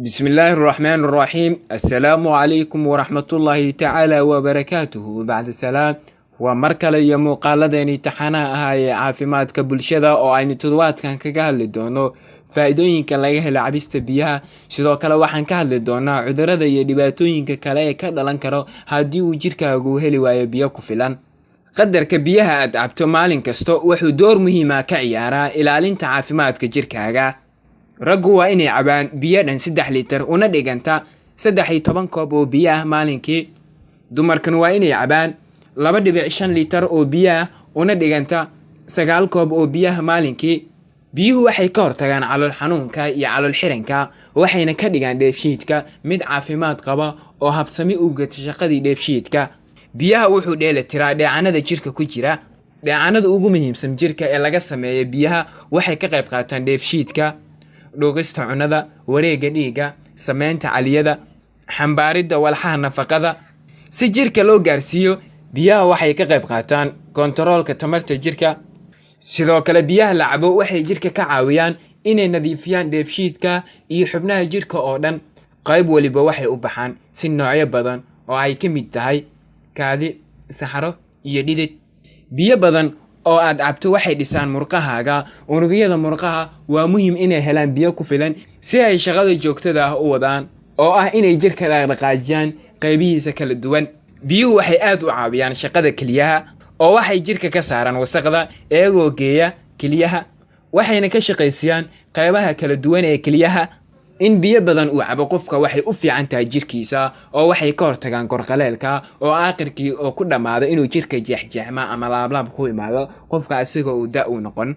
Bismillaahi raxmaani raxiim. Assalaamu calaykum waraxmatullaahi tacaala wabarakaatuhu. Bacda salaam, waa mar kale iyo muuqaaladeenii taxanaha ahaa ee caafimaadka bulshada, oo aynu toddobaadkan kaga hadli doono faa-iidooyinka laga helo cabista biyaha. Sidoo kale waxaan ka hadli doonaa cudurada iyo dhibaatooyinka kale ee ka dhalan karo haddii uu jirkaagu heli waayo biyo ku filan. Qadarka biyaha aad cabto maalin kasta wuxuu door muhiima ka ciyaaraa ilaalinta caafimaadka jirkaaga. Raggu waa inay cabaan biyo dhan 3 litir, una dhiganta 13 koob oo biyo ah maalinkii. Dumarkan waa inay cabaan 2.5 litir oo biyo ah, una dhiganta 9 koob oo biyaha maalinkii. Biyuhu waxay ka hortagaan calool xanuunka iyo calool xiranka, waxayna ka dhigaan dheefshiidka mid caafimaad qaba oo habsami u gata shaqadii dheefshiidka. Biyaha wuxuu dheeli tiraa dheecanada jirka ku jira. Dheecanada ugu muhiimsan jirka ee laga sameeyo biyaha waxay ka qayb qaataan dheefshiidka, dhuuqista cunnada, wareegga dhiigga, sameynta caliyada, xambaaridda walxaha nafaqada si jirka loo gaarsiiyo. Biyaha waxay ka qayb qaataan kontaroolka tamarta jirka. Sidoo kale biyaha la cabo waxay jirka ka caawiyaan inay nadiifiyaan dheefshiidka iyo xubnaha jirka oo dhan. Qayb waliba waxay u baxaan si noocyo badan oo ay ka mid tahay kaadi, saxaro iyo dhidid. Biyo badan oo aad cabto waxay dhisaan murqahaaga. Unugyada murqaha waa muhiim inay helaan biyo ku filan si ay shaqada joogtada ah u wadaan, oo ah inay jirka dhaqdhaqaajiyaan qaybihiisa kala duwan. Biyuhu waxay aad u caawiyaan shaqada keliyaha, oo waxay jirka ka saaraan wasaqda iyagoo geeya keliyaha, waxayna ka shaqaysiyaan qaybaha kala duwan ee keliyaha. In biyo badan uu cabo qofka waxay u fiican tahay jirkiisa, oo waxay ka hortagaan korqaleelka, oo aakhirkii oo ku dhammaado inuu jirka jeexjeexma ama laablaab ku imaado qofka isagoo uu da uu noqon.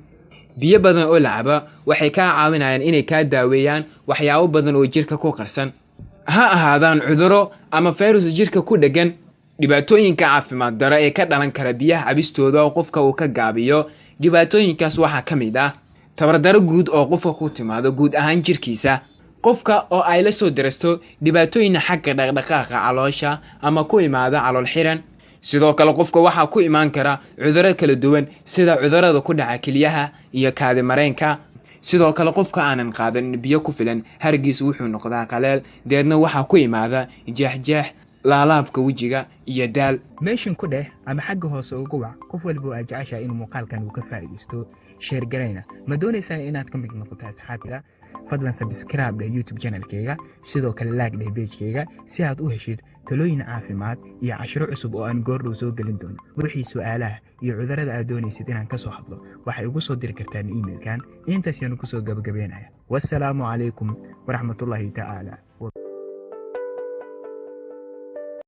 Biyo badan oo la cabo waxay kaa caawinayaan inay kaa daaweeyaan waxyaabo badan oo jirka ku qarsan, ha ahaadaan cuduro ama fayrus jirka ku dheggan. Dhibaatooyinka caafimaad daro ee ka dhalan kara biyaha cabistooda oo qofka uu ka gaabiyo, dhibaatooyinkaas waxaa ka mid ah tabardaro guud oo qofka ku timaado guud ahaan jirkiisa, qofka oo ay la soo darasto dhibaatooyin xagga dhaqdhaqaaqa caloosha ama ku imaada calool xiran. Sidoo kale qofka waxaa ku imaan kara cudurro kala duwan, sida cudurrada ku dhaca keliyaha iyo kaadi mareenka. Sidoo kale qofka aanan qaadan biyo ku filan, hargiis wuxuu noqdaa qaleel, deedna waxaa ku imaada jeexjeex, laalaabka wejiga iyo daal. Meeshan ku dheh ama xagga hoose ugu wac qof walba oo aad jeceshahay inuu muuqaalkan uu ka faa'iidaysto. Share garayna. Ma doonaysaa inaad ka mid noqoto asxaabta? Fadlan subscribe dheh YouTube channelkayga, sidoo kale like dheh pagekayga, si aad u heshid talooyin caafimaad iyo cashiro cusub oo aan goordhow soo gelin doono. Wixii su'aalaha iyo cudurrada aad doonaysid inaan ka soo hadlo, waxay ugu soo diri kartaan emailkan. Intaas yaanu kusoo gabagabeynaya. Wassalaamu calaykum waraxmatullaahi tacaala.